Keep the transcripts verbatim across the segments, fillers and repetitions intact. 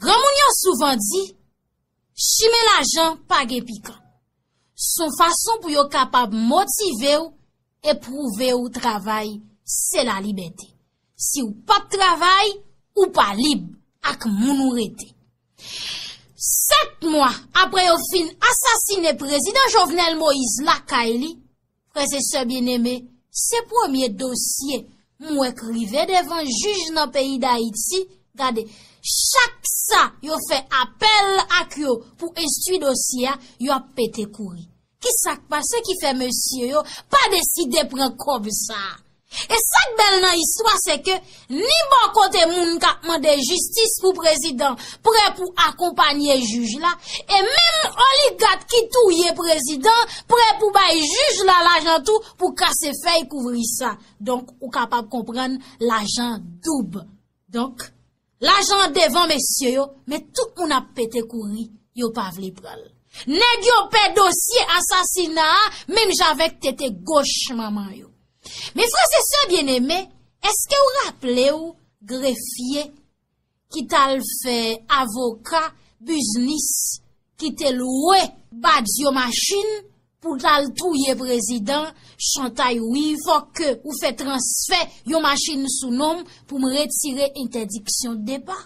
Granmoun yo souvan di, chimen lajan pa gen pikan. Se yon fason pou yo kapab motive w e pwouve w travay se lalibète. Si w p ap travay, ou pa lib ak moun ou rete. Sèt mwa apre yo fin asasinen prezidan Jovenel Moïse lakay li, frè e sè byeneme, se premye dosye m wè k rive devan jij nan peyi Dayiti. Gade, chak sa yo fè apèl ak yo pou enstwi dosye a, yo ap pete kouri. Ki sa k pase ki fè mesye yo pa deside pran kòb sa a? E sa k bèl nan istwa, se ke ni bò kote moun k ap mande jistis pou prezidan prè pou akonpanye jij la, e menm oligak ki touye prezidan prè pou bay jij la lajan tou pou kase fèy kouvri sa. Donk, ou kapab konprann lajan doub. Donk, lajan an devan mesye yo, men tout moun ap pete kouri, yo pa vle pran l. Nèg yo pè dosye asasina a, menm jan avèk tete goch manman yo. Men frè e sè byeneme, èske w raple w grefye ki t al fè avoka biznis ki te lwe Badio machin pou t al touye prezidan, chantay wi, fòk ke ou fè transfè yon machin sou non m pou m retire entèdiksyon depa?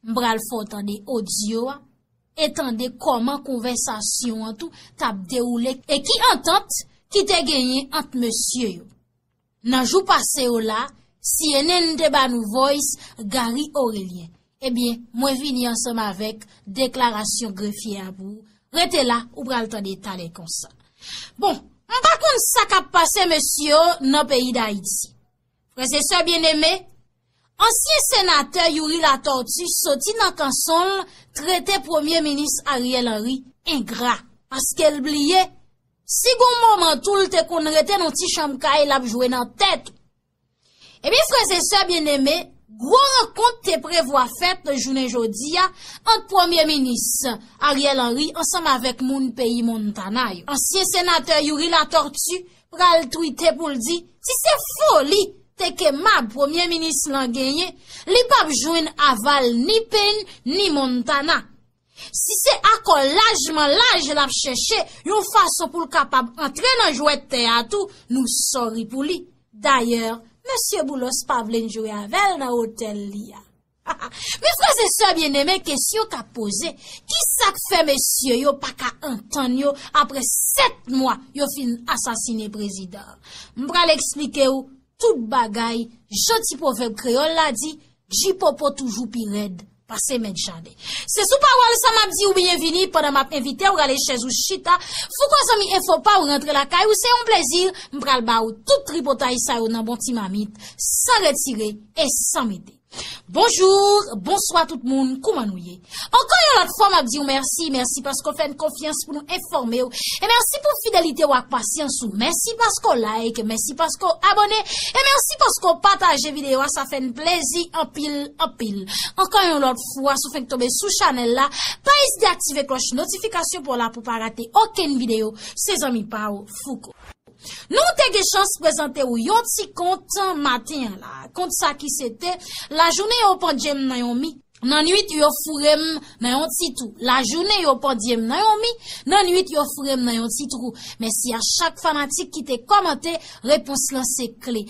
M pral fè w tande odyo a e tande kòman konvèsasyon an tou t ap dewoule e ki antant ki te genyen ant mesye yo. Nan jou pase yo la, C N N te ba nou voice Gary Orelien. Ebyen, mwen vini ansanm avèk deklarasyon grefye a pou ou. Rete la, ou pral tande talè konsa. Bon, m pa konn sa k ap pase mesye yo nan peyi Dayiti. Frè e sè byeneme, ansyen senatè Youri Latortue soti nan kanson l trete premye minis Ariel Henry engra, paske l bliye si gon moman tou l te konn rete nan ti chanm kay l ap jwe nan tèt ou. Ebyen, frè e sè byeneme, gwo rankont te prevwa fèt jounen jodi a ant premye minis Ariel Henry ansanm avèk moun peyi Montana yo. Ansyen senatè Youri Latortue pral twite pou l di, si se foli te kemab premye minis lan genyen, li p ap jwenn aval ni Payne ni Montana. Si se akò lajman laj l ap chèche, yon fason pou l kapab antre nan jwèt tè a tou, nou sòri pou li. Dayè, mesye Boulos pa vle n jwe avè l nan otèl li a. Men frè e sè byeneme, kesyon k ap poze, ki sa k fè mesye yo pa ka antann yo apre sèt mwa yo fin asasinen prezidan an? M pral eksplike w tout bagay, jan ti pwovèb kreyòl la di, djipopo toujou pi rèd pase mèt jaden. Se sou pawòl sa m ap di w byenvini pandan m ap envite w rale chèz ou chita. Fouko zanmi enfo pa w rantre lakay ou, se yon plezi. M pral ba w tout tripotay sa yo nan bon ti mamit, san retire e san mete. Bonjou, bonswa tout moun, kouman nou ye? Ankò yon lòt fwa, m ap di w mèsi, mèsi paske w fè n konfyans pou nou enfòme w. E mèsi pou fidelite w ak pasyans ou. Mèsi paske w like, mèsi paske w abòne, e mèsi paske w pataje videyo a, sa fè n plezi anpil, anpil. Ankò yon lòt fwa, si w fenk tonbe sou chanèl la, pa ezite aktive klòch notifikasyon pou w la pou w pa rate okenn videyo. Se zanmi pa w, Fouko. Nou te gen chans prezante w yon ti kont maten an la. Kont sa ki se te, lajounen yo pandye m nan yon mi. Nan nwit yo foure m nan yon ti twou. Lajounen yo pandye m nan yon mi. Nan nwit yo foure m nan yon ti twou. Mèsi a chak fanatik ki te kòmante, repons lan se kle.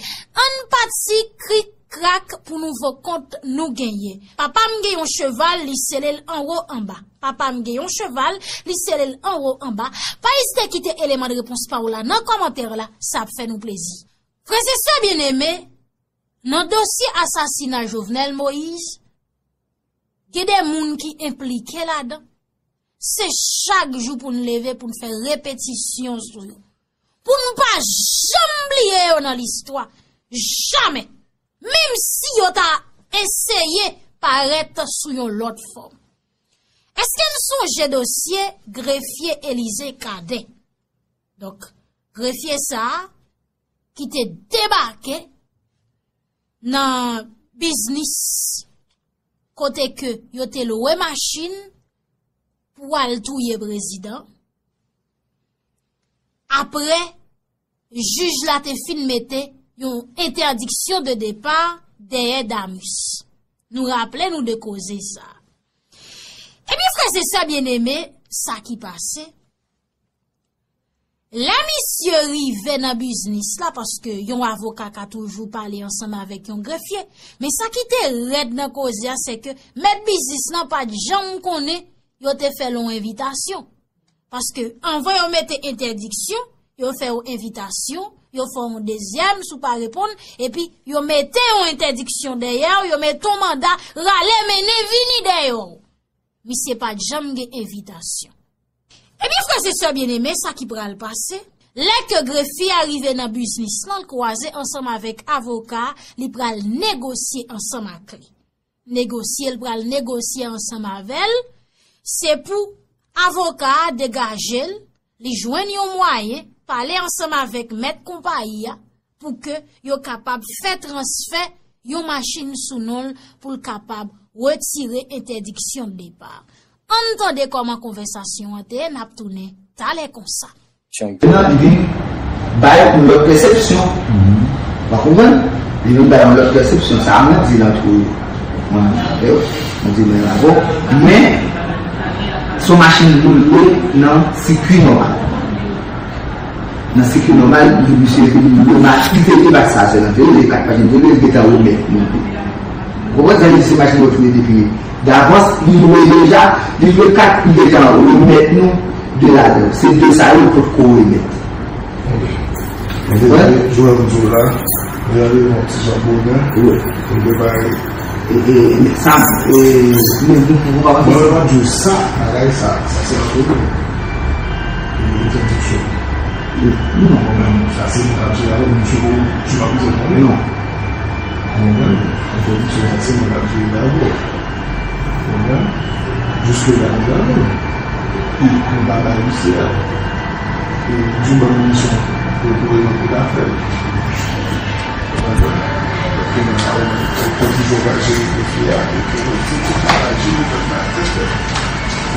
Ann pati krik krak pou nouvo kont nou genyen. Papa m gen yon cheval, li sele l anwo anba. Papa m gen yon cheval, li sele l anwo anba. Pa ezite kite eleman de repons pa w la nan kòmantè la, sa ap fè nou plezi. Frè e sè byeneme, nan dosye asasina Jovenel Moïse, gen de moun ki enplike ladan. Se chak jou pou n leve, pou n fè repetisyon sou yo. Pou n pa janm bliye yo nan listwa. Jamè. Menm si yo ta eseye parèt sou yon lòt fòm. Èske n sonje dosye grefye Elize Cadet? Donk, grefye sa a ki te debake nan biznis kote ke yo te lwe machin pou al touye prezidan. Apre, jij la te fin mete yon entèdiksyon de depa dèyè Damus. Nou raple nou de koze sa. Se sè byeneme, sa ki pase. Lè misye rive nan biznis la, paske yon avoka ka toujou pale ansanm avèk yon grefye. Men sa ki te rèd nan koze a, se ke mèt biznis lan pa t janm konnen yo te fè l yon envitasyon. Paske anvan yo mete entèdiksyon, yo fè yon envitasyon, yo fè yon dezyèm, si w pa reponn, epi yo mete yon entèdiksyon dèyè w, yo mete yon manda, rale mennen vini dèyè w. Misye pa t janm gen envitasyon. Ebyen, frè e sè byeneme, sa ki pral pase? Lè ke grefye a rive nan biznis lan, l kwaze ansanm avèk avoka, li pral negosye ansanm ak li. Negosye, l pral negosye ansanm avè l. Se pou avoka a degaje l, li jwenn yon mwayen, pale ansanm avèk mèt konpayi a, pou ke yo kapab fè transfè yon machin sou non l pou l kapab retire entèdiksyon depa. Ann tande kòman konvèsasyon an te ye, n ap tounen talè konsa. Nan, li vin bay yon lòt pèsepsyon. W a konprann? Li vin bay yon lòt pèsepsyon. Sa a mwen di l antre mwen avè w, mwen di mwen avè w. Men, se yon machin pou l lwe nan sikui nòmal. Nan sikui nòmal, li misye te li lwe ma-, li te li pa sa se nan te li, kat pa jen te li, li gentan remèt nou. Ou konprann sa, li se machin yo fouye depi davans, li lwe deja, li lwe kat, li deja remèt nou de ladan. Se de sa yo potko remèt. Ok. Ou konprann? Jwè m di w la, li ale yon ti jan bonè. Wi. Li te bay E, e, e, sa, e, men nou, nou pa panse. Mwen, mwen pa di w sa, bagay sa, sa se antre nou. E, entèdiksyon. Non. Mwen menm, sa se mwen k ap jere avè w, misye pou, misye pa bezwen konnen. Non. Mwen menm, entèdiksyon sa se mwen k ap jere avè w. Mwen menm, jiske la nou la menm. E, nou pa bay misye a. E, di w ban nou misyon pou, pou, pou, pou ta fè.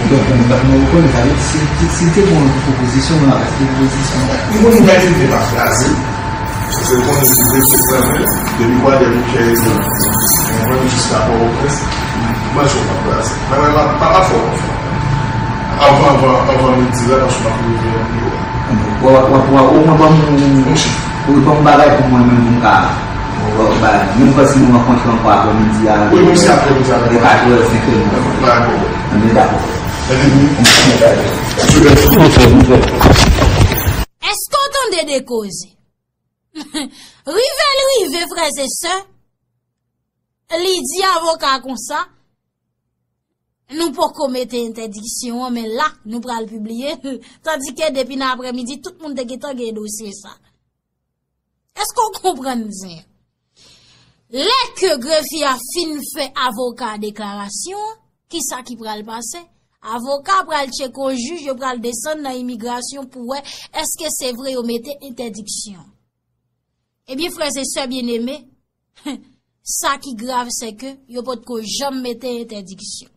Donk, nou, nou, nou rekonèt avèk si, si, si te bon pwopozisyon, nou avèk pwopozisyon. Li konn gade li te pa fraze. Se konn li te se fraze. Depi kwa de mil kenz, mwen menm jiska Pòtoprens, mwen sou pa fraze. Mwen, mwen, pa, pa, pa fò. Avan, avan, avan midi la, paske m ap rive nan biwo a. W ap, w ap, w ap omwen ban m yon, yon chif. Wi, ban m bagay pou mwen menm pou m ka, bon, ba, menm kan si nou rankontre ankò aprè midi a, wi, menm si aprè midi a, e katrè, senkè, non. Dakò. Anben, dakò. Anben, wi. Ok, ok. Èske w tande de koze? Rive l rive, frè e sè, li di avoka konsa, nou poko mete entèdiksyon an, men la, nou pral pibliye l. Tandike depi nan aprèmidi, tout moun te gentan gen dosye sa. Èske w konprann byen? Lè ke grefye a fin fè avoka a deklarasyon an, kisa ki pral pase? Avoka a pral tcheke yon jij, yo pral desann nan imigrasyon pou wè èske se vre yo mete entèdiksyon. Ebyen, frè e sè byeneme, sa ki grav, se ke yo potko janm mete entèdiksyon.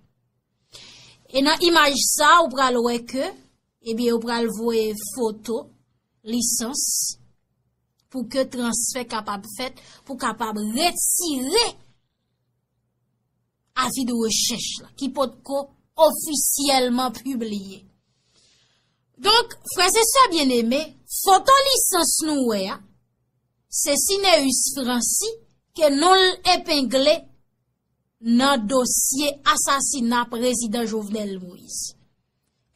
E nan imaj sa, ou pral wè ke, ebyen, yo pral voye foto, lisans, pou ke transfè kapab fèt, pou kapab retire avi de rechèch la, ki potko ofisyèlman pibliye. Donk, frè e sè byeneme, foto lisans nou wè a, se Cineus Francis ke non l epengle nan dosye asasina prezidan Jovenel Moïse.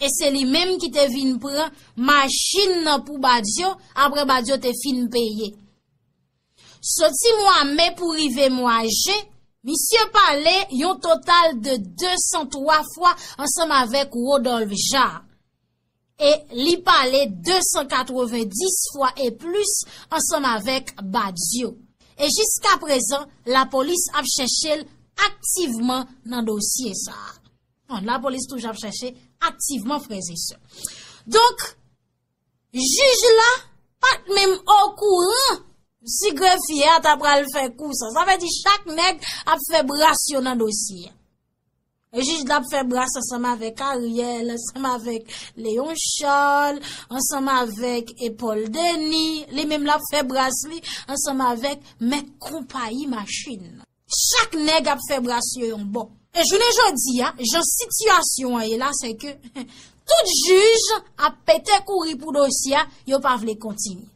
E se li menm ki te vin pran machin nan pou Badio, apre Badio te fin peye. Soti mwa me pou rive mwa jen, misye pale yon total de de san twa fwa ansanm avèk Rodolphe Jaar. E li pale de san katreven dis fwa e plis ansanm avèk Badio. E jiskaprezan, lapolis ap chèche l aktivman nan dosye sa a. Bon, lapolis toujou ap chèche aktivman, frè e sè. Donk, jij la pa t menm okouran si grefye a ta pral fè kou sa. Sa vle di chak nèg ap fè bras yo nan dosye a. E jij la ap fè bras ansanm avèk Ariel, ansanm avèk Léon Charles, ansanm avèk e Paul Denis, li menm l ap fè bras li ansanm avèk mèt konpayi machin nan. Chak nèg ap fè bras yo yon bò. E jounen jodi a, jan sitiyasyon an ye la, se ke tout jij ap pete kouri pou dosye a, yo pa vle kontinye.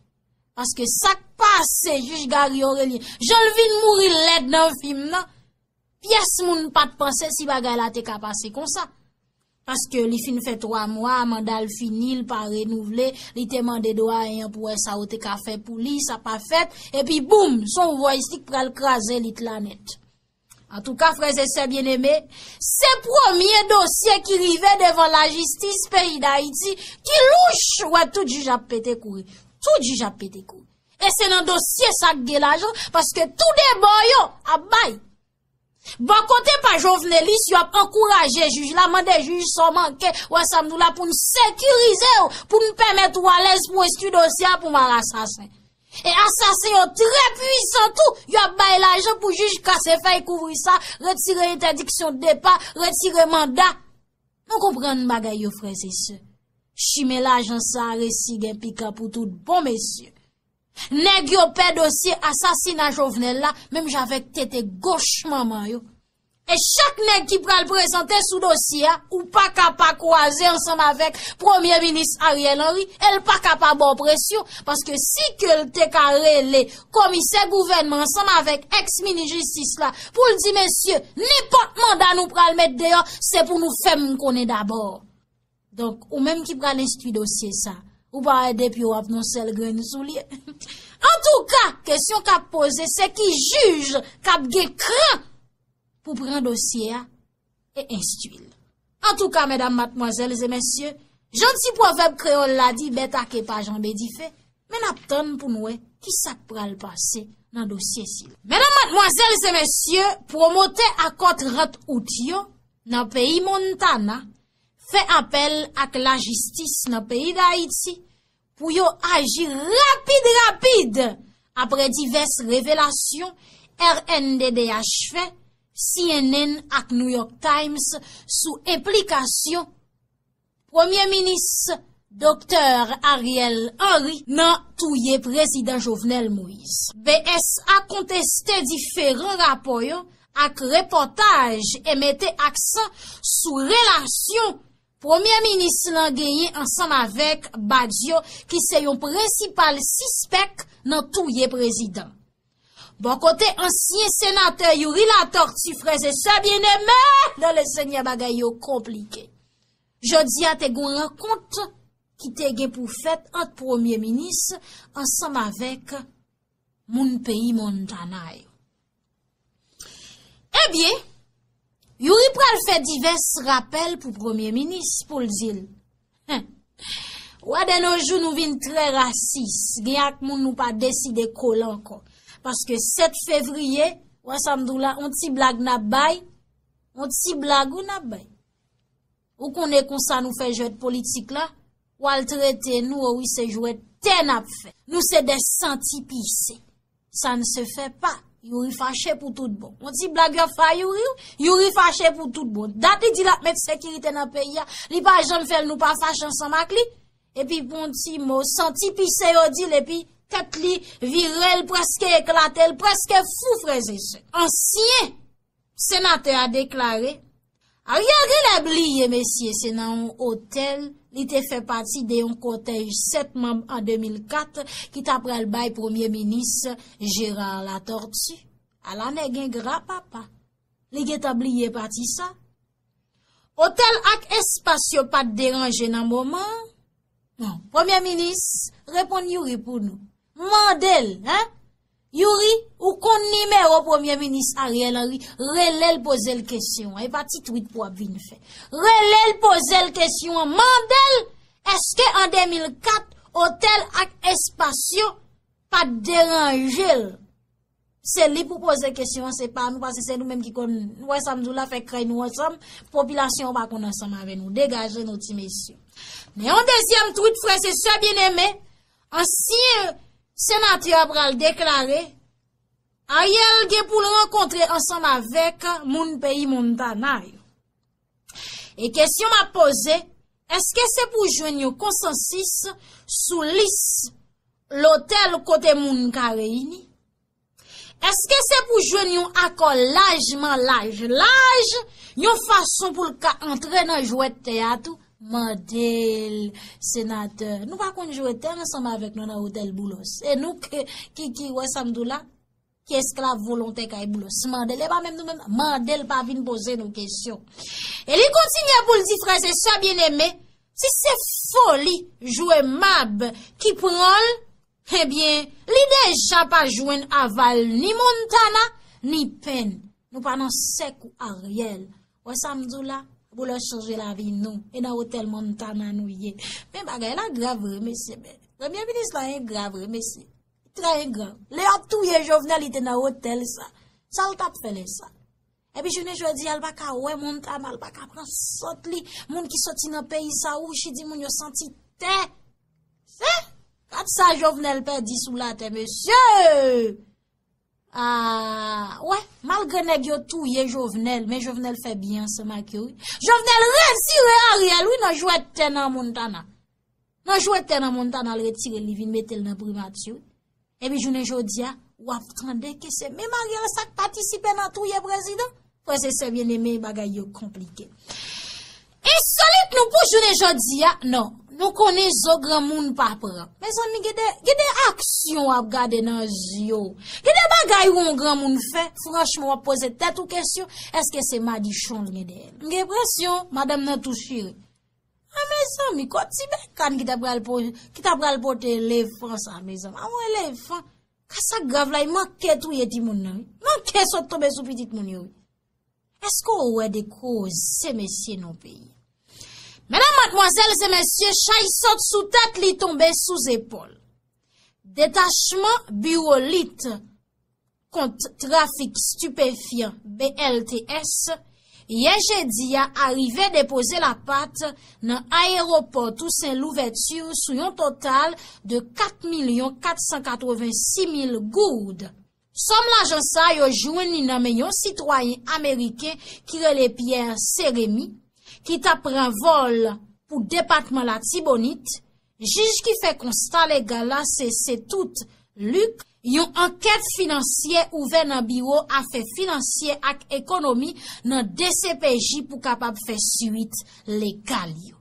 Paske sa k pase jij Gary Orelien, jan l vin mouri lèd nan fim nan, pyès moun pa t panse si bagay la te ka pase konsa. Paske li fin fè twa mwa, manda l fini, l pa renouvle, li te mande doyen an pou wè sa yo te ka fè pou li, sa pa fèt, epi boum, s on vòys li k pral kraze lit la nèt. Antouka, frè e sè byenneme, se premye dosye ki rive devan lajistis peyi Dayiti ki louch, wè tout jij ap pete kouri. Tout jij ap pete kouri. E se nan dosye sa k gen lajan, paske tou de bò yo ap bay. Bò kote pa Jovenelis, yo ap ankouraje jij la, mande jij sa w manke, wè sa m di w la pou n sekirize w, pou n pèmèt ou alèz pou enstwi dosye a pou mare asasen. E asasen yo trè pwisan tou, yo ap bay lajan pou jij kase fèy kouvri sa, retire entèdiksyon depa, retire manda. Nou konprann bagay yo, frè e sè. Chimen lajan sa a resi gen pikan pou tout bon, mesye. Nèg yo pè dosye asasina Jovenel la, menm jan avèk tete goch manman yo. E chak nèg ki pral prezante sou dosye a, ou pa ka pa kwaze ansanm avèk Premye Minis Ariel Henry, e l pa ka pa ba w presyon, paske si ke l te ka rele komisè gouvènman ansanm avèk èks minis jistis la, pou l di, mesye, nenpòt manda nou pral met deyò, se pou nou fè m konnen dabò. Donk, ou menm ki pral enstwi dosye sa, ou pa wè depi w ap nan sèl grenn soulye. Antouka, kesyon k ap poze, se ki jij k ap gen kran pou pran dosye a e enstwi l. Antouka, medam, madmwazèl e mesye, jan ti pwovèb kreyòl la di, bèt ake pa janbe dife, men n ap tann pou n wè ki sa k pral pase nan dosye sila. Medam, madmwazèl e mesye, pwomotè akò trant out yo nan peyi Montana fè apèl ak lajistis nan peyi Dayiti pou yo aji rapid rapid apre divès revelasyon R N D D H fè, C N N ak New York Times sou enplikasyon Premye Minis Doktè Ariel Henry nan touye Prezidan Jovenel Moïse. B S A konteste diferan rapò yo ak repòtaj e mete aksan sou relasyon Premye Minis lan genyen ansanm avèk Badio, ki se yon prensipal sispèk nan touye prezidan. Bò kote ansyen senatè Youri Latortue, frè e sè byenneme nan Lesenyè, bagay yo konplike. Jodi a te gon rankont ki te gen pou fèt ant Premye Minis ansanm avèk moun peyi Montana yo. Ebyen, Youri pral fè divès rapèl pou Premye Minis pou l di l, hen, wè de nos jours nou vin trè rasis, gen ak moun nou pa deside kole ankò. Paske sèt fevriye, wè sa m di w la, on ti blag n ap bay, on ti blag wi n ap bay. Ou konnen konsa nou fè jwèt politik la, w al trete nou, o wi se jwèt tè n ap fè. Nou se de santi pise. Ça ne se fait pas. Youri fache pou tout bon. On ti blag y ap fè a Youri, Youri fache pou tout bon. Dat li di l ap met sekirite nan peyi a, li pa janm fè l, nou pa fache ansanm ak li. Epi pou on ti mo, santi pise yo di l, epi tèt li vire, l prèske eklate, l prèske fou, frè e sè. Ansyen senatè a deklare, Ariel genlè bliye, mesye, se nan yon otèl li te fè pati de yon kòtèj sèt manm an de mil kat ki ta pral bay Premye Minis Gérard Latortue. Ala nèg engra, papa. Li gentan bliye pati sa. Otèl ak espas yo pa t deranje nan moman an. Non, Premye Minis, reponn Youri pou nou. Mande l, en? Youri, ou konn nimewo Premye Minis Ariel Henry, rele l poze l kesyon an. E pa ti twit pou w ap vin fè. Rele l poze l kesyon an, mande l, èske an de mil kat, otèl ak espas yo pa t deranje l? Se li pou poze kesyon an, se pa nou, paske se nou menm ki konn, nou wè sa m di w la, fè krèy nou ansanm, popilasyon an pa konn ansanm avè nou. Degaje nou, ti mesye. Men yon dezyèm twit, frè e sè byenneme, ansyen senatè a pral deklare, Ariel gen pou l rankontre ansanm avèk moun peyi Montana yo. E kesyon m ap poze, èske se pou jwenn yon konsansis sou lis lotèl kote moun ka reyini? Èske se pou jwenn yon akò lajman laj, laj, yon fason pou l ka antre nan jwèt tè a tou? Mande l, senatè. Nou pa konn jwe tè ansanm avèk nou nan otèl Boulos. E nou ki, ki, ki wè sa m di w la, ki esklav volontè kay Boulos. Mande l, e pa menm nou menm, mande l pa vin poze nou kesyon. E li kontinye pou l di, frè e sè byeneme, si se foli jwe mab ki pran l, ebyen, li deja pa jwenn aval ni Montana, ni Pèn. Nou pa nan sèk ou Ariel. Wè sa m di w la? Boulos chanje lavi nou. E nan otèl Montana nou ye. Men bagay la grav vre, mesye. Men premye minis la engra vre, mesye. Trè engra. Lè y ap touye Jovenel, li te nan otèl sa. Sa l t ap fè lè sa? Epi jounen jodi a, l pa ka wè Montana, l pa ka pran sant li. Moun ki soti nan peyi sa, ou di moun yo santi tè. Se? Gad sa Jovenel pèdi sou latè, mesye! Ah, wè, malgre nèg yo touye Jovenel, men Jovenel fè byen ansanm ak yo, wi. Jovenel retire Ariel, wi, nan jwèt tè nan Montana. Nan jwèt tè nan Montana, l retire l, li vin mete l nan primati, wi. Epi jounen jodi a, w ap tande ke se menm Ariel sa k patisipe nan touye prezidan. Frè e sè byeneme, bagay yo konplike. Ensolit nou pou jounen jodi a, non. Nou konnen zo granmoun pa pran. Mezanmi, gen de, gen de aksyon w ap gade nan zye w. Gen de bagay yon granmoun fè, franchman, w ap poze tèt ou kesyon, èske se madichon l gen dèyè l? M gen enpresyon, madanm nan tou chire. A, mezanmi, kot ti bèkàn ki ta pral po-, ki ta pral pote lefan sa, mezanmi? A, yon lefan. Ka sa grav la, e manke touye timoun nan, wi. Manke sot tonbe sou pitit moun yo, wi. Èske w wè de koze mesye nan peyi? Medam, madmwazèl e mesye, chay sot sou tèt li tonbe sou zepòl. Detachman biwo lit kont trafik stipefyan, B L T S, yè jedi a arive depoze lapat nan ayewopò Tousen Louvèti sou yon total de kat milyon kat san katrevensis mil goud. Sòm lajan sa a, yo jwenn li nan men yon sitwayen ameriken ki rele Pierre Seremi, ki t ap pran vòl pou depatman Latibonit. Jij ki fè konsta legal la se Setout Luc. Yon ankèt finansyè ouvè nan Biwo Afè Finansye ak Ekonomi nan D C P J pou kapab fè swit legal yo.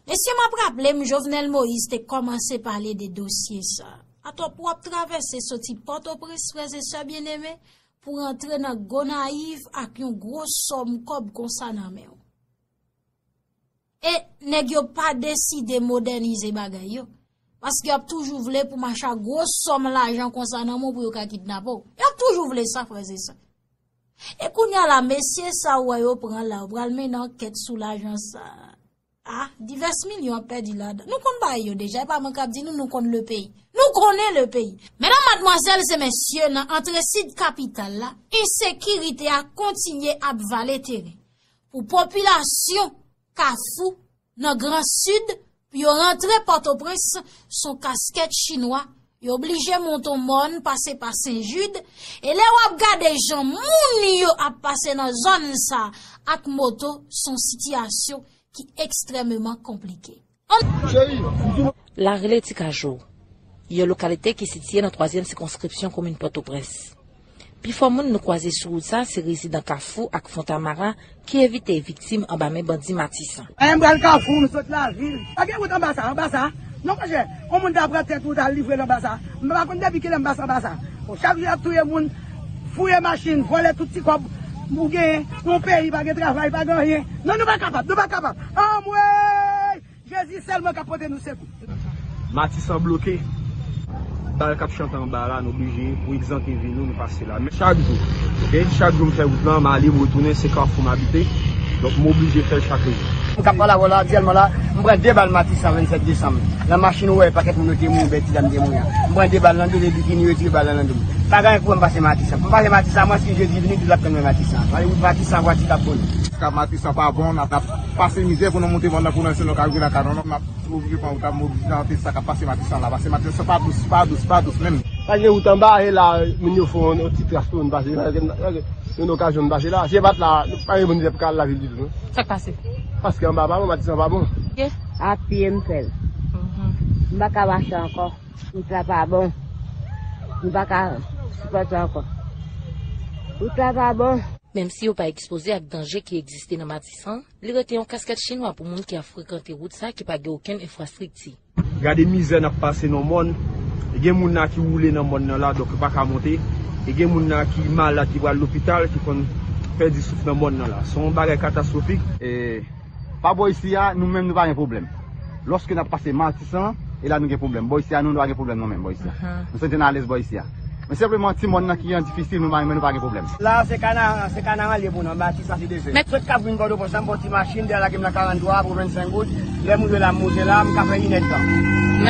Mesye, m ap raple m, Jovenel Moïse te kòmanse pale de dosye sa a. Atò, pou w ap travèse soti Pòtoprens, frè e sè byeneme, pou w rantre nan Gonayiv ak yon gwo sòm kòb konsa nan men w. E nèg yo pa deside modènize bagay yo. Paske y ap toujou vle pou mache ak gwo sòm lajan konsa nan men w pou yo ka kidnape w. Y ap toujou vle sa, frè e sè. E kounye a la, mesye sa w wè yo pran la, yo pral mennen ankèt sou lajan sa a. A, divès milyon ap pèdi ladan. Nou konn bagay yo deja, e pa mwen k ap di nou, nou konn le peyi. Nou konnen le peyi. Medam, madmwazèl e mesye, nan antre sid kapital la, ensekirite a kontinye ap vale teren. Pou popilasyon Kafou, nan Gran Sid, pou yo rantre Pòtoprens, se yon kaskèt chinwa, yo blije monte yon mòn, pase pa Sen Jid, e lè w ap gade jan moun yo ap pase nan zòn sa a ak moto, se yon sitiyasyon ki ekstrèmeman konplike. Ann- Larele Ti Kajo, yon lokalite ki sitiye nan twazyèm sikonskripsyon komin Pòtoprens. Pifò moun nou kwaze sou wout sa se rezidan Kafou ak Fontamara ki evite viktim anba men bandi Matisan. Anyen m pral Kafou, m sot lavil. Pa gen wout anba sa, anba sa. Non, monchè, yon moun ta pran tèt wout al livre l anba sa. M pa konn depi kilè m pase anba sa. Bon, chak jou y ap touye moun, fouye machin, vòlè tout ti kòb ou genyen. Yon peyi pa gen travay, pa gen anyen. Non, nou pa kapab, nou pa kapab. Anmwey! Jezi sèlman ka pote nou sekou. Matisan bloke. Bal k ap chante anba la, nou blije pou egzante vi nou, nou pase la. Men chak jou, oke, chak jou m fè wout lan, m ale, m retounen, se Kafou m abite. Donk, m oblije fè l chak jou. M k ap pale avè w la, aktyèlman la, m pran de bal Matisan vennsèt desanm. Nan machin ou wè, pakèt moun yo te mouri, bèl ti dam te mouri a. M pran de bal nan do l, e bikini yo tire bal lan nan do m. Pa gen anyen k pou fè m pase Matisan. Pou m pase Matisan, mwen, si Jezi vini, tout l ap tann mwen Matisan. Pale wout Matisan, vwati k ap vole. Ka Matisan pa bon, n ap, n ap pase mizè pou nou monte vanda pou nou, se nou ka rive lakay nou, non, m ap oblije pran wout la, m oblije tante sa k ap pase Matisan la, paske Matisan pa dous, pa dous, pa dous menm. Pa gen wout anba, e la, moun yo fè yon, yon ti tras pou nou pase, pa gen, pa gen yon okazyon nou pase la. Si e pa t la, pa gen moun ki t ap ka al lavil ditou, non. Sa k pase? Paske anba pa bon, Matisan pa bon. Ok. A pye m fè l. Mhm. M pa ka mache ankò. Wout la pa bon. M pa ka Ou pa dakò. Wout la pa bon. Menm si yo pa ekspoze ak danje ki egziste nan Matisan, li rete yon kaskèt chinwa pou moun ki ap frekante wout sa ki pa gen okenn enfrastrikti. Gade mizè n ap pase nan mòn. E gen moun la ki woule nan mòn nan la, donk yo pa ka monte. E gen moun la ki malad, ki pral lopital, ki konn pèdi souf nan mòn nan la. Se yon bagay katastwofik. E pa bò isi a, nou menm nou pa gen pwoblèm. Lòske n ap pase Matisan, e la nou gen pwoblèm. Bò isi a, nou, nou pa gen pwoblèm non menm, bò isi a. Nou santi n alèz bò isi a. Men senpleman, ti mòn nan ki an difisil, nou pa, men nou pa gen pwoblèm. La, se Kana, se Kana an ye pou nou, anba ti sa se dezè. Sot k ap vin Pòtoprens la, m pran ti machin, dèyè lage m nan karannntwa pou vennsenk goud. Lè m rive la, m moute la, m ka fè inèdtan.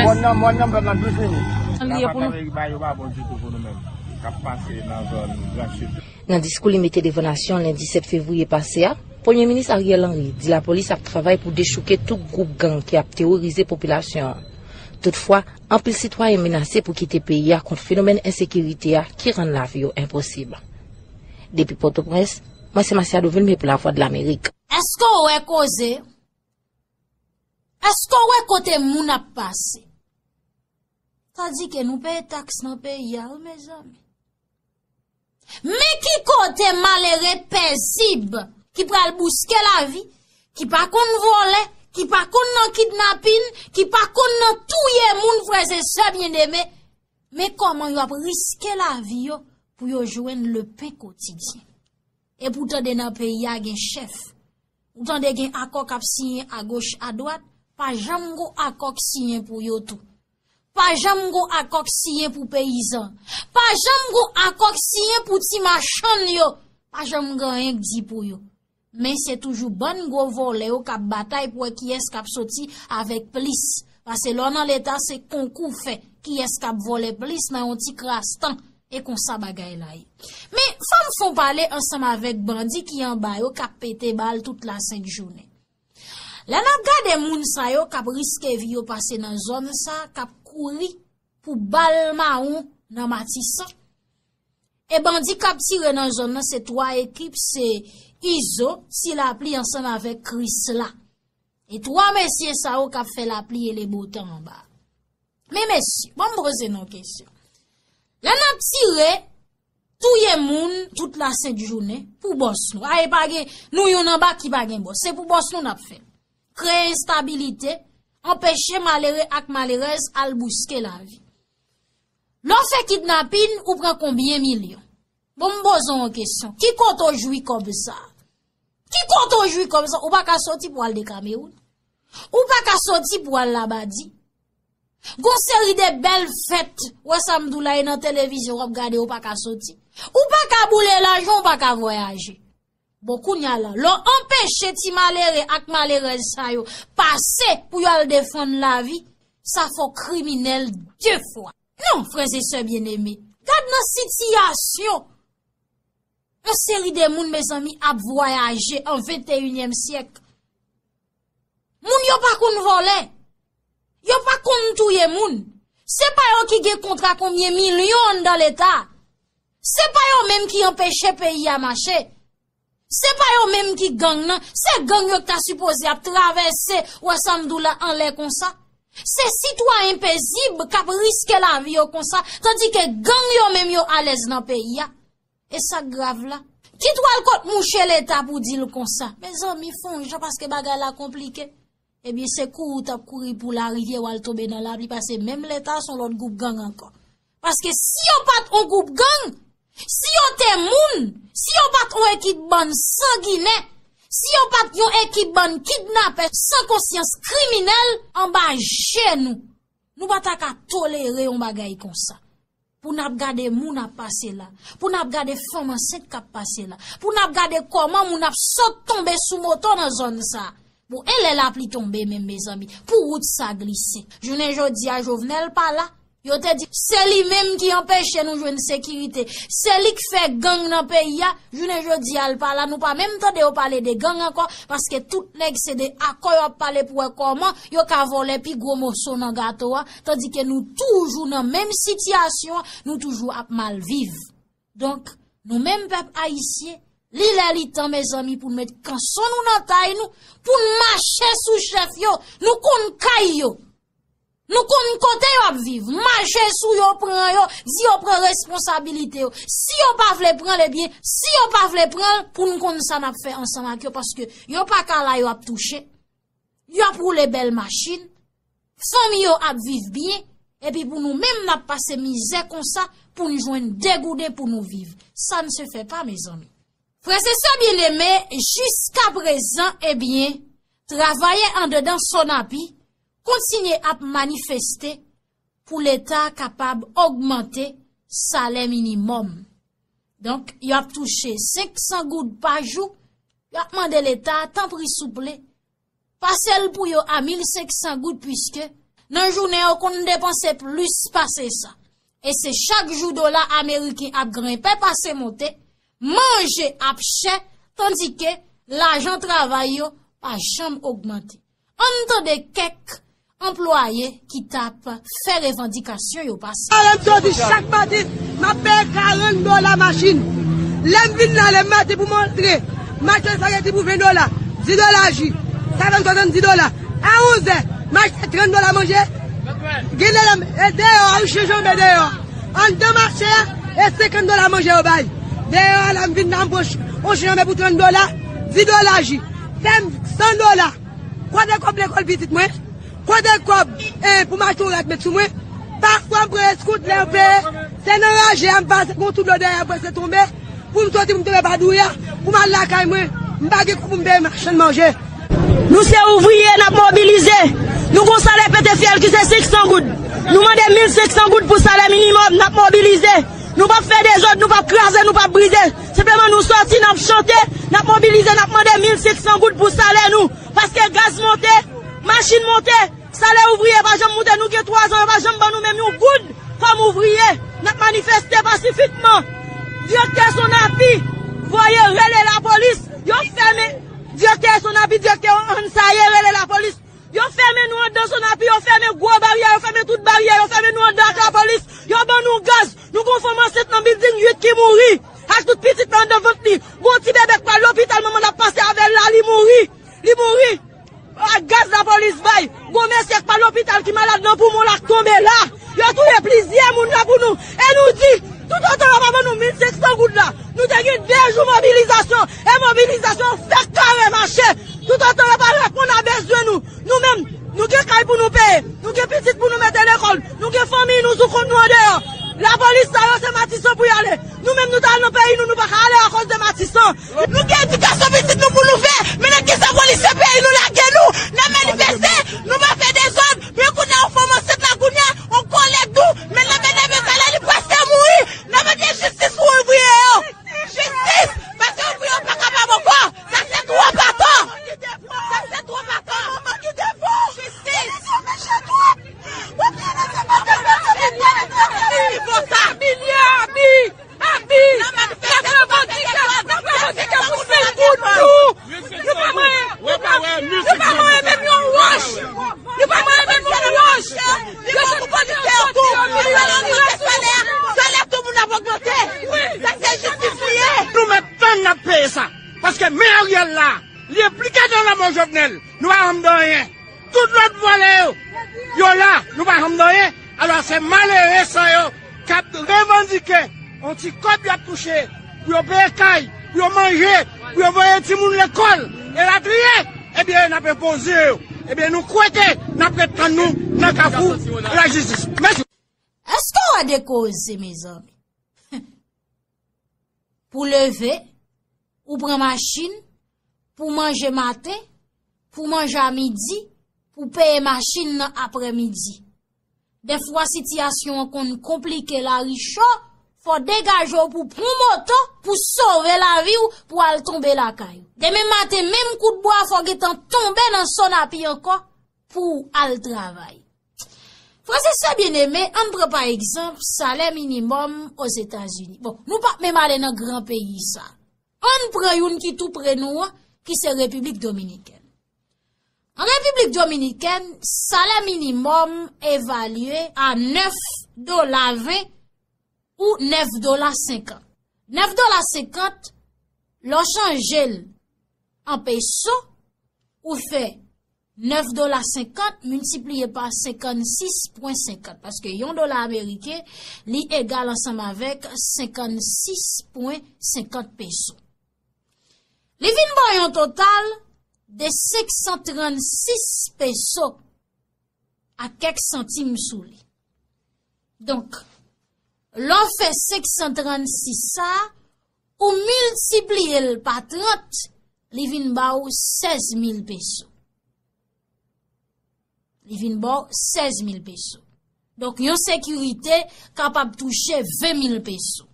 Mòn nan, mòn nan, m fè l nan douz minit. Sa pa fè ba yo pa bon ditou pou nou menm. K ap pase nan zòn Gran Sid. Nan diskou li mete devan nasyon lendi sèt fevriye pase a, Premye Minis Ariel Henry di lapolis ap travay pou dechouke tout gwoup gang ki ap teworize popilasyon an. Toutfwa, anpil sitwayen menase pou kite peyi a kont fenomèn ensekirite a ki rann lavi yo enposib. Depi Pòtoprens, mwen se Masiado Vilmé pou Lavwadlamerik. Èske w wè koze? Èske w wè kote moun ap pase? Sa di ke nou peye taks nan peyi a, wi, mezanmi. Men ki kote malere pezib ki pral bouske lavi, ki pa konn vòlè, ki pa konn nan kidnapin, ki pa konn nan touye moun, frè e sè byeneme, men kòman yo ap riske lavi yo pou yo jwenn le pen kotidyen. Epi w tande nan peyi a gen chèf. Ou tande gen akò k ap siyen agoch, adwat, pa janm gon akò k siyen pou yo tou. Pa janm gon akò k siyen pou peyizan. Pa janm gon akò k siyen pou ti machann yo. Pa janm gen anyen k di pou yo. Men se toujou bann gwo vòlè yo k ap batay pou wè kiyès k ap soti avèk plis. Paske lè w nan leta, se konkou w fè. Kiyès k ap vòlè plis nan yon ti kras tan? E konsa bagay la ye. Men, fò m fè yon pale ansanm avèk bandi ki anba yo k ap pete bal tout lasent jounen. Lè n ap gade moun sa yo k ap riske vi yo pase nan zòn sa, k ap kouri pou bal mawon nan Matisan. E bandi k ap tire nan zòn nan se twa ekip, se Izo, Ti Lapli ansanm avèk Krisla. E twa mesye sa yo k ap fè lapli e lebotan anba. Men mesye, ban m poze nou yon kesyon. Lè n ap tire, touye moun tout lasent jounen pou bòs nou. A, e pa gen, nou youn anba ki pa gen bòs. Se pou bòs nou n ap fè l. Kreye enstabilite, anpeche malere ak malerèz al bouske lavi. Lè w fè kidnapin, ou pran konbyen milyon? Bon, m poze w yon kesyon. Ki kote w jwi kòb sa? Ki kote w jwi kòb sa? Ou pa ka soti pou al de Kamewoun. Ou pa ka soti pou al Labadi. Gon seri de bèl fèt, wè sa m di w la, e nan televizyon w ap gade, ou pa ka soti. Ou pa ka boule lajan, ou pa ka vwayaje. Bon, kounye a la, lè w anpeche ti malere ak malerèz sa yo pase pou yo al defann lavi, sa fè w kriminèl de fwa. Non, frè e sè byeneme, gad nan sitiyasyon yon seri de moun, mezanmi, ap vwayaje an venteyinyèm syèk. Moun yo pa konn vòlè. Yo pa konn touye moun. Se pa yo ki gen kontra konbyen milyon anndan Leta. Se pa yo menm ki anpeche peyi a mache. Se pa yo menm ki gang nan. Se gang yo ki ta sipoze ap travèse, wè sa m di w la, anlè konsa. Se sitwayen pezib k ap riske lavi yo konsa, tandike gang yo menm yo alèz nan peyi a. E sa k grav la? Kit w al kot mouche Leta pou di l konsa. Mezanmi, fè yon jan paske bagay la konplike. Ebyen, se kouri w t ap kouri pou larivyè w al tonbe nan lapli, paske menm Leta se yon lòt gwoup gang ankò. Paske si yo pa t yon gwoup gang, si yo te moun, si yo pa t yon ekip bann sanginè, si yo pa t yon ekip bann kidnapè san konsyans kriminèl, anba je nou, nou pa ta ka tolere yon bagay konsa. Pou n ap gade moun ap pase la, pou n ap gade fanm ansent k ap pase la, pou n ap gade kòman moun ap sot tonbe sou moto nan zòn sa. Bon, e lè lapli tonbe menm, mezanmi, pou wout sa glise? Jounen jodi a, Jovenel pa la. Yo te di, se li menm ki anpeche nou jwenn sekirite. Se li k fè gang nan peyi a. Jounen jodi a, l pa la. Nou pa menm tande yo pale de gang ankò, paske tout nèg se de akò y ap pale pou wè kòman yo ka vòlè pi gwo moso nan gato a, tandike nou toujou nan menm sitiyasyon an, nou toujou ap mal viv. Donk, nou menm pèp ayisyen, li lè li tan, mezanmi, pou n met kanson nou nan tay nou, pou n mache sou chèf yo, nou konn kay yo. Nou konn kote yo ap viv, mache sou yo, pran yo, di yo pran responsabilite yo. Si yo pa vle pran l, ebyen, si yo pa vle pran l, pou n konn sa n ap fè ansanm ak yo, paske yo pa ka la yo ap touche, yo ap woule bèl machin, fanmi yo ap viv byen, epi pou nou menm n ap pase mizè konsa pou n jwenn de gouden pou nou viv. Ça ne se fait pas, mezanmi. Frè e sè byeneme, jiska prezan, ebyen, travayè andedan Sonapi kontinye ap manifeste pou Leta kapab ogmante salè minimòm. Donk, y ap touche senk san goud pa jou, y ap mande Leta, tanpri souple, pase l pou yo a mil senk san goud, piske nan jounen yo konn depanse plis pase sa. E se chak jou dola ameriken ap grenpe pase monte, manje ap chè, tandike lajan travay yo pa janm ogmante. Ann tande kèk anplwaye ki t ap fè revandikasyon yo pase. Alè m soti chak maten, m ap peye karant dola machin. Lè m vin la, lè m maten pou m antre, machin sa redi pou ven dola, dis dola ji, sa fè m swasanndis dola. A onzè, m achte trant dola manje. Gen lè lè m, e deyò a, ou chanje anbe deyò. Anndan mache a, e senkant dola manje yo bay. Deyò a la, m vin la, m pran ch-, on chanje anbe pou trant dola, dis dola ji. Fè m san dola. Kote kòb lekòl pitit mwen? Kote kòb, eh, pou m achte yon rad met sou mwen? Pafwa m pran eskout lè yo peye, se nan raje a m pase, gon tout dlo dèyè m prese tonbe, pou m soti, pou m tonbe pa douya, pou m al lakay mwen. M pa gen kòb pou m peye machann manje. Nou se ouvriye, n ap mobilize. Nou gon salè pete fyèl ki se senk san goud. Nou mande mil senk san goud pou salè minimòm, n ap mobilize. Nou p ap fè dezòd, nou p ap kraze, nou p ap brize. Senpleman nou soti, n ap chante, n ap mobilize, n ap mande mil senk san goud pou salè nou. Paske gaz monte, machin monte, salè ouvriye pa janm monte, nou gen twa zan, yo pa janm ban nou menm yon goud kòm ouvriye. N ap manifeste pasifikman. Direktè Sonapi voye rele lapolis, yo fèmen. Direktè Sonapi, direktè Ansaye rele lapolis. Yo fèmen nou anndan Sonapi, yo fèmen gwo baryè, yo fèmen tout baryè, yo fèmen nou anndan ak lapolis. Yo ban nou gaz, nou gon fanm ansent nan bilding uit ki mouri, ak tout pitit la anndan vant li. Gon ti bebe k pral lopital, manman l ap pase avè l la, li mouri. Li mouri. Ak gaz lapolis bay. Gon mesye k pa lopital ki malad nan poumon l ak tonbe la. Yo touye plizyè moun la pou nou. E nou di, toutotan yo pa ban nou mil senk san goud la, nou te gen de jou mobilizasyon. E mobilizasyon fèk kare mache. Toutotan yo pa reponn a bezwen nou. Nou menm, nou gen kay pou nou peye. Nou gen pitit pou nou mete lekòl. Nou gen fanmi nou sou kont nou andeyò. Lapolis sa yo se Matisan pou y ale. Nou menm nou t al nan peyi nou, nou pa ka ale akoz de Matisan. Nou gen edikasyon pitit nou pou nou fè, men n ap gen sa polisye peyi nou lage nou, n ap manifeste, nou pa fè dezòd, men kounye a yon fanm ansent la kounye a, yon kòlèg nou, men n ap enève talè li prèske mouri, n ap mande jistis pou ouvriye yo. Jistis, paske ouvriye yo pa kapab ankò, sa se twòp atò. Sa se twòp atò. Jistis. Abi! Abi! N ap revandike, n ap revandike pou senk goud nou! Nou pa manyen, nou pa, nou pa manyen menm yon wòch! Nou pa manyen menm yon wòch! Yo sot kote yo soti yo, yo soti yo. Salè tout moun ap ogmante. Sa se jistis li ye. Nou mèt tann n ap peye sa. Paske men Ariel la, li enplike nan lanmò Jovenel. Nou pa janm di anyen. Tout lòt vòlè yo, yo la, nou pa janm di anyen. Alò, se malere sa yo k ap revandike yon ti kòb y ap touche pou yo peye kay, pou yo manje, pou yo voye timoun lekòl, elatriye. Ebyen, n ap enpoze yo. Ebyen, nou kwè ke n ap ret tann nou nan kafou lajistis. Mèsi. Èske w wè de koze, mezanmi? Pou leve, ou pran machin, pou manje maten, pou manje a midi, pou peye machin nan aprèmidi. Dèfwa sitiyasyon an konn konplike, lari cho, fò w degaje w pou pran moto, pou sove lavi w, pou al tonbe lakay ou. Demen maten, menm kout bwa, fò w gentan tonbe nan Sonapi ankò pou w al travay. Frè e sè byeneme, ann pran pa egzanp salè minimòm Ozetazini. Bon, nou p ap menm ale nan gran peyi sa. Ann pran youn ki tou pre nou an, ki se Repiblik Dominikèn. An Repiblik Dominikèn, salè minimòm evalye a nèf dola ven ou nèf dola senkant. Nèf dola senkant, lè w chanje l an peso, ou fè nèf dola senkant miltipliye pa senkannsis pwen senkant, paske yon dola ameriken, li egal ansanm avèk senkannsis pwen senkant peso. Li vin ba w yon total de senk san trannsis peso ak kèk santim sou li. Donk, lè w fè senk san trannsis sa, ou miltipliye l pa trant, li vin ba w sèz mil peso. Li vin ba w sèz mil peso. Donk, yon sekirite kapab touche ven mil peso.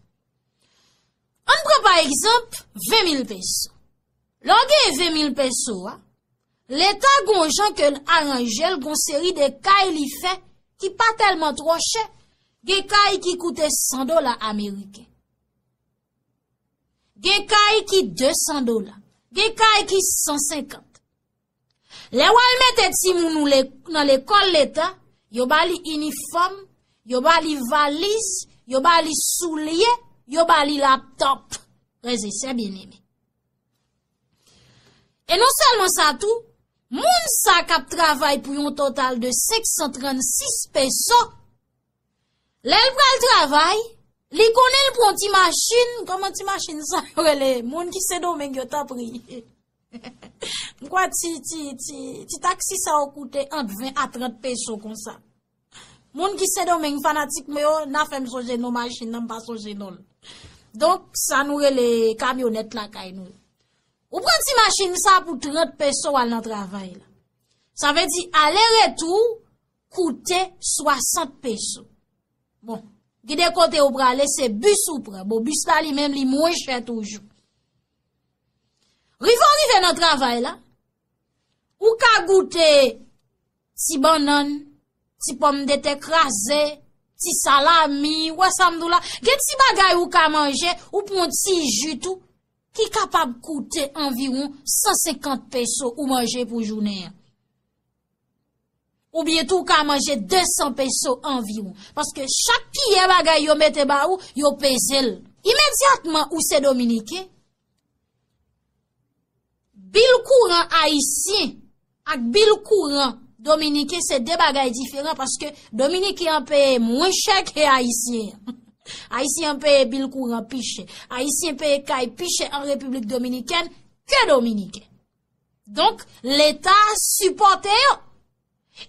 Ann pran pa egzanp ven mil peso. Lè w gen ven mil peso a, Leta gon jan ke l aranje l, gon seri de kay li fè ki pa tèlman twò chè. Gen kay ki koute san dola ameriken. Gen kay ki de san dola. Gen kay ki san senkant. Lè w al mete timoun ou le, nan lekòl leta, yo ba li inifòm, yo ba li valiz, yo ba li soulye, yo ba li laptòp. Frè e sè byeneme. E non sèlman sa tou, moun sa k ap travay pou yon total de senk san trannsis peso, lè l pral travay, li konnen l pran ti machin, kòman ti machin sa yo rele, moun ki Sendomeng yo tanpri. M kwè ti, ti, ti, ti taksi sa yo koute ant ven a trant peso konsa. Moun ki Sendomeng fanatik mwen yo, n a fè m sonje non machin nan, m pa sonje non l. Donk, sa nou rele kamyonèt lakay nou. Ou pran ti machin sa pou trant peso w al nan travay la. Sa vle di ale retou koute swasant peso. Bon, gen de kote ou prale, se bis ou pran. Bon, bis la li menm li mwen chè toujou. Rive w rive nan travay la, ou ka goute ti bannann, ti pòmdetè kraze, ti salami, ou wè sa m di w la. Gen ti bagay ou ka manje, ou pran ti ji tou, ki kapab koute anviwon san senkant peso ou manje pou jounen an. Oubyen tou ou ka manje de san peso anviwon. Paske chak kiyè bagay yo mete ba ou, yo peze l. Imedyatman ou se dominiken, bil kouran ayisyen ak bil kouran dominiken se de bagay diferan, paske dominiken an peye mwen chè ke ayisyen an. Ayisyen an peye bil kouran pi chè. Ayisyen peye kay pi chè an Repiblik Dominikèn ke dominiken. Donk, Leta sipòte yo.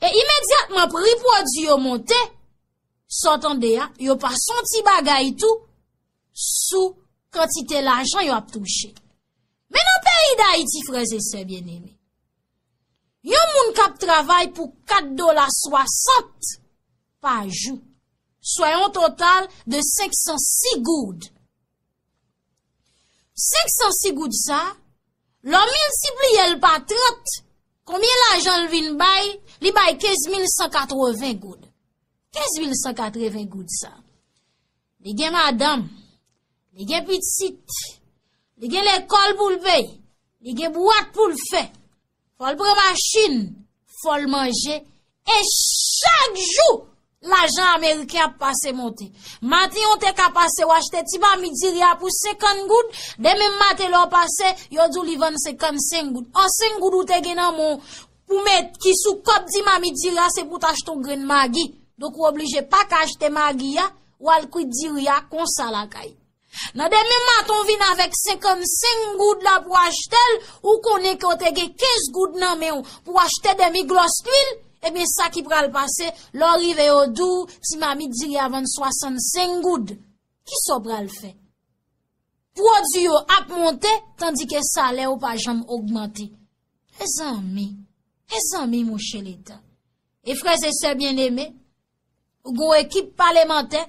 E imedyatman pri pwodui yo monte, sa w tande a, yo pase yon ti bagay tou sou kantite lajan yo ap touche. Men nan peyi Dayiti, frè e sè byeneme, yon moun k ap travay pou kat dola swasant pa jou, swa yon total de senk san sis goud. Senk san sis goud sa, lè w miltipliye l pa trant, konbyen lajan l vin bay? Li bay kenz mil san katreven goud. Kenz mil san katreven goud sa. Li gen madanm, li gen pitit, li gen lekòl pou l peye, li gen bwat pou l fè. Fò l pran machin, fò l manje, e chak jou, lajan ameriken ap pase monte. Maten yo te ka pase w achte ti mamit diri a pou senkant goud, demen maten lè w pase, yo di w li vann senkannsenk goud. An senk goud ou te gen nan men w pou met ki sou kòb ti mamit diri a, se pou w t achte yon grenn magi. Donk ou oblije pa ka achte magi a, w al kwit diri a konsa lakay. Nan demen maten w vin avèk senkannsenk goud la pou w achte l, ou konnen ke w te gen kenz goud nan men w pou w achte demi glòs lwil, ebyen sa ki pral pase, lè w rive yo di w ti mamit diri a vann swasannsenk goud. Kisa w pral fè? Pwodui yo ap monte, tandike salè yo pa janm ogmante. Mezanmi, mezanmi monchè Leta. E frè e sè byeneme, ou gen yon ekip palemantè,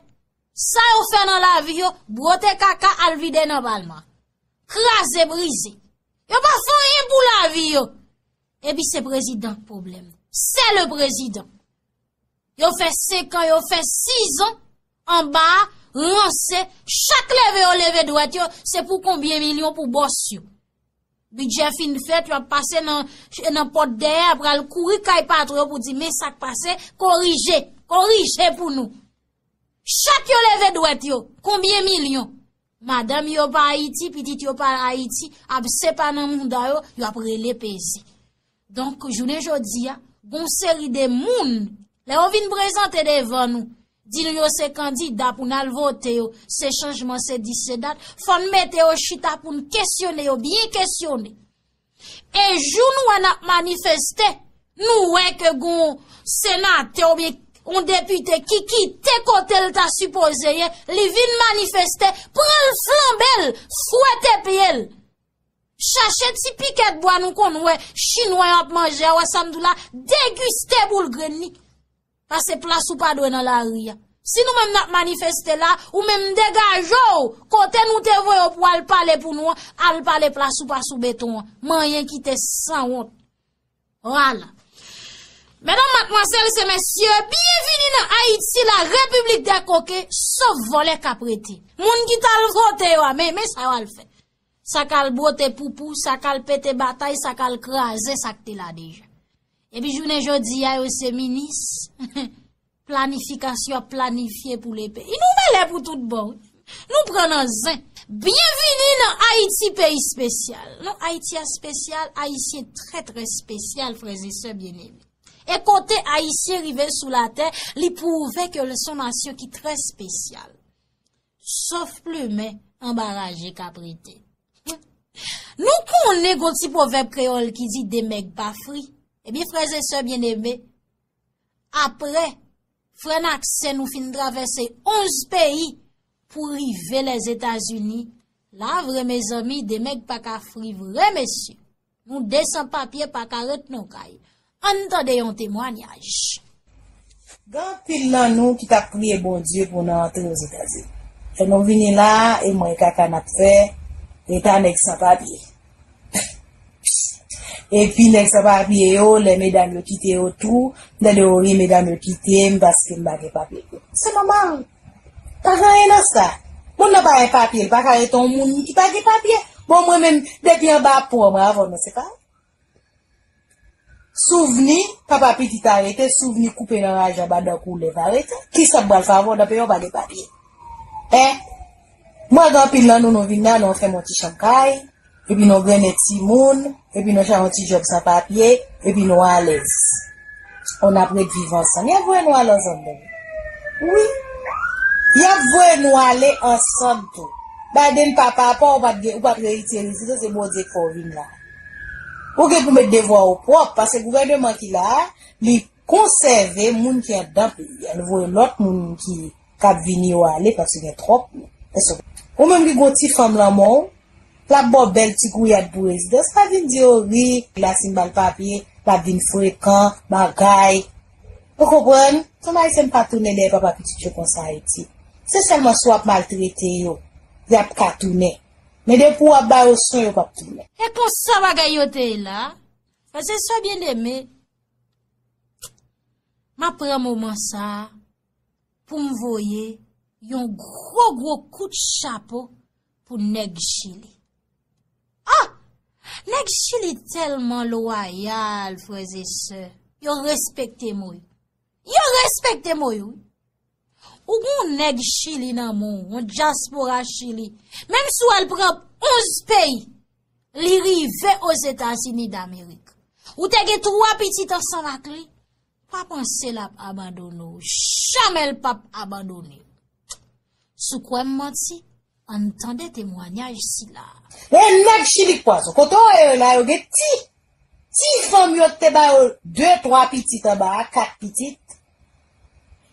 sa yo fè nan lavi yo, bwote kaka al vide nan palman. Kraze brize. Yo pa fè anyen pou lavi yo. Epi se prezidan k pwoblèm. Se le prezidan. Yo fè senk an, yo fè sis an anba a, ranse, chak leve yo leve dwèt yo, se pou konbyen milyon pou bòs yo. Bidjè fin fèt, yo ap pase nan, nan pòt dèyè, pral kouri kay patwon yo pou di, men sa k pase, korije, korije pou nou. Chak yo leve dwèt yo, konbyen milyon? Madanm yo pa Ayiti, pitit yo pa Ayiti, abse pa nan mouda yo, yo ap rele peze. Donk, jounen jodi a, gon seri de moun, lè yo vin prezante devan nou, di nou yo se kandida pou n al vote yo, se chanjman, se dis, se dat, fò n mete yo chita pou n kesyone yo, byen kesyone. E jou nou wè n ap manifeste, nou wè ke gon senatè oubyen yon depite ki kite kote l ta sipoze ye, li vin manifeste, pran l flanbe l, fwete pye l. Chache ti pikèt bwa nou konn wè chinwa yo ap manje a, wè sa m di w la, degiste boul grenn li. Pase plas ou pa dwe nan lari a. Si nou menm n ap manifeste la, ou menm degaje w, kote nou te voye w pou al pale pou nou an, al pale plas ou pa sou beton an. Manyen kite sanwont. Vwala. Medam, madmwazèl, se mesye, byenvini nan Ayiti, la repiblik dè koke, sof vòlè k ap rete. Moun ki t al vote yo a, men, men sa yo al fè. Sa k al bwote poupou, sa k al pete batay, sa k al kraze sa k te la deja. Epi jounen jodi a, yo se minis planifikasyon, ap planifye pou le peyi. Nou mele pou tout bò, wi. Nou pran nan zen. Byenvini nan Ayiti, peyi espesyal. Non, Ayiti a espesyal, Ayisyen trè, trè espesyal, frè e sè byeneme. E kote Ayisyen rive sou latè, li pwouve ke l se yon nasyon ki trè espesyal. Sof plimen anba raje k ap rete. Nou konnen gon ti pwovèb kreyòl ki di de mèg pa fri. Ebyen, frè e sè byeneme, apre frè n ak sè nou fin travèse onz peyi pou rive Lèzetazini, la vre, mezanmi, de mèg pa ka fri vre, mesye. Nou de san papye pa ka ret nan kay. Ann tande yon temwanyaj. Gen anpil nan nou ki t ap priye Bondye pou n antre Ozetazini. Lè nou vini la, e mwen e kaka n ap fè, e ta nèg san papye. Epi nèg san papye yo, lè medam yo kite yo tou, m tande yo ri medam yo kite m paske m pa gen papye. Se nòmal. Pa gen anyen nan sa. Moun nan pa gen papye, li pa ka rete yon moun ki pa gen papye. Bon, mwen menm, depi anba pon, mwen avè w, non, se pa. Souvni, papa pitit arete, souvni koupe nan raje anba dan koulèv arete. Kisa k pral fè avè w nan peyi w pa gen papye? Hein? Mwen gen anpil nan nou, nou vin la, nou fè m yon ti chanm kay, epi nou grennen timoun, epi nou chache yon ti djòb san papye, epi nou alèz. On ap ret viv ansanm. Y ap voye nou ale ansanm, tande. Wi. Y ap voye nou ale ansanm tou. Biden pa papa, ou pa t gen, ou pa t reyisi, reyisi, se Bondye k fè w vin la. Ou gen pou met devwa w pwòp, paske gouvèneman ki la a, li konsève moun ki anndan peyi a. Li voye lòt moun ki k ap vini yo ale paske gen twòp moun. Èske ou menm ki gon ti fanm lan men w, l ap ba w bèl ti gouyad pou rezidans, pa vin di yo ri, la si m ba l papye, l ap vin frekan, bagay. Ou konprann? Fanm ayisyèn pa tounen dèyè papa pitit yo konsa Ayiti. Se sèlman si w ap maltrete yo, y ap ka tounen. Men depi w ap ba yo swen, yo p ap tounen. E konsa bagay yo te ye la. Frè e sè byeneme, m ap pran moman sa a pou m voye yon gwo, gwo kout chapo pou nèg Chili. Ah! Nèg Chili tèlman lwayal, frè e sè. Yo respekte mo yo. Yo respekte mo yo, wi. Ou gon nèg Chili nan men w, yon dyaspora Chili. Menm si w al pran onz peyi, li rive Ozetazini Damerik. Ou te gen twa pitit ansanm ak li, pa panse l ap abandone w. Jamè l p ap abandone w. Si w kwè m manti, ann tande temwanyaj sila a. E nèg Chili k pwazon. Kote w wè yo la, yo gen ti, ti fanm yo te ba yo de, twa pitit anba a, kat pitit.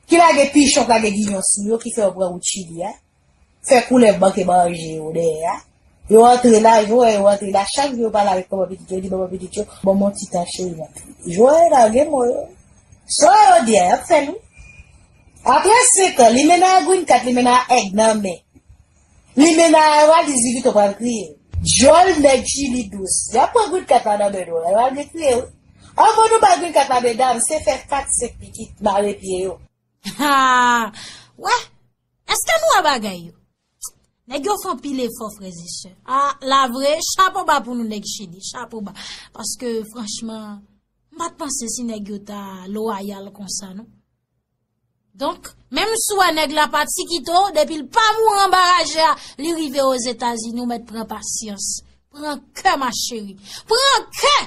Ki lage pichon, k lage giyon sou yo, ki fè yo pran wout Chili a. Fè koulèv manke manje yo dèyè a. Yo antre la, jwè yo antre la, chak jou yo pale avèk manman pitit yo, yo di manman pitit yo, "Ban m yon ti tan cheri, m antre." Jwè yo lage mo yo. Sa yo di a, y ap fè l wi. Apre senk an, li mennen a green card, li mennen a èg nan men. Li mennen a valiz, li pito pral kriye. Djòl nèg Chili dous. Y ap pran green card la nan men nou, y ap vin kriye wi. Anvan nou bay green card la, medam, se fè kat, senk pitit, mare pye yo. Ha! Wè, èske nou wè bagay yo? Nèg yo fè anpil efò, frè e sè. A, la vre, chapo ba pou nou nèg Chili, chapo ba. Paske, franchman, m pa t panse si nèg yo ta lwayal konsa, non. Donk, menm si w wè nèg la pati kite w, depi l pa mouri anba raje a, li rive Ozetazini, ou mèt pran pasyans. Pran kè, ma chérie. Pran kè!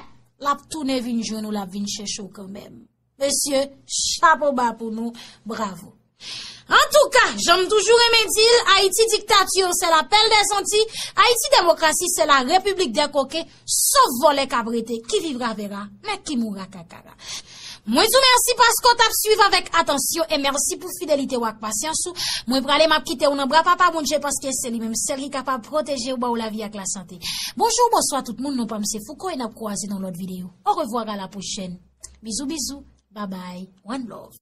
l ap tounen vin jwenn ou, l ap vin chèche w kanmenm. Mesye, chapo ba pou nou, bravo. Antouka, jan m toujou renmen di l, Ayiti diktati, se la pèl dè zanti, Ayiti demokrasi, se la repiblik dè koken, sof vòlè k ap rete, qui vivra verra, mais qui mourra kakara. Mwen di w mèsi paske w t ap swiv avèk atansyon e mèsi pou fidelite w ak pasyans ou. Mwen prale, m ap kite w nan bra Papa Bondye paske se li menm sèl ki kapab pwoteje w, ba w lavi ak lasante. Bonjou, bonswa tout moun, non pa m se Fouco e n ap kwaze nan lòt videyo. Orevwa, à la prochaine. Bizou, bizou. Bye bye. One love.